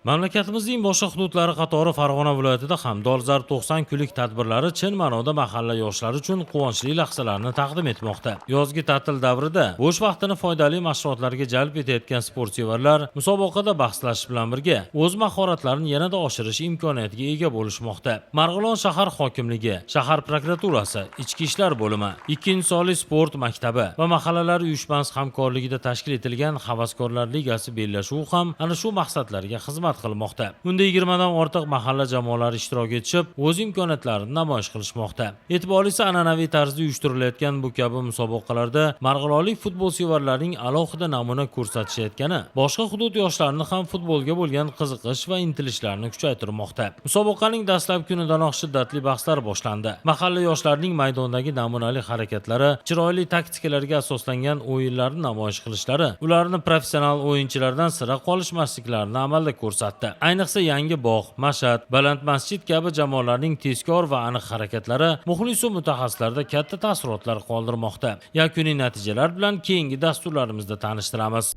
Mamlakatimizning boshqa hududlari qatori Farg'ona viloyatida ham dolzarb 90 kunlik tadbirlari chin ma'noda mahalla yoshlari uchun quvonchli lahzalarni taqdim etmoqda. Yozgi ta'til davrida bo'sh vaqtini foydali mashg'ulotlarga jalb etayotgan sportsevarlar musobaqada bahslashish bilan birga o'z mahoratlarini yanada oshirish imkoniyatiga ega bo'lishmoqda. Marg'ilon shahar hokimligi, shahar prokuraturasi, ichki ishlar bo'limi, ikkinchi sonli sport maktabi va mahallalar uyushmasi hamkorligida tashkil etilgan Havaskorlar ligasi bellashuvi ham ana shu maqsadlarga xizmat qilmoqda. Unda 20 dan ortiq mahalla jamoalari ishtirok etishib, o'z imkoniyatlarini namoyish qilishmoqda. E'tiborlisi, an'anaviy tarzda uyushtirilayotgan bu kabi musobaqalarda marg'ilonlik futbolsevarlarning alohida namuna ko'rsatishayotgani boshqa hudud yoshlarini ham futbolga bo'lgan qiziqish va intilishlarini kuchaytirmoqda. Musobaqaning dastlabki kunidanoq shiddatli bahslar boshlandi. Mahalla yoshlarining maydondagi namunali harakatlari, chiroyli taktikalarga asoslangan o'yinlarni namoyish qilishlari ularni professional o'yinchilardan sira qolishmasliklarini amalda ko'rsatdi. Ayniqsa, Yangi bog', Mash'at, Baland masjid kabi jamoalarning tezkor va aniq harakatlari muxlisu mutaxassislarda katta taassurotlar qoldirmoqda. Yakuniy natijalar bilan keyingi dasturlarimizda tanishtiramiz.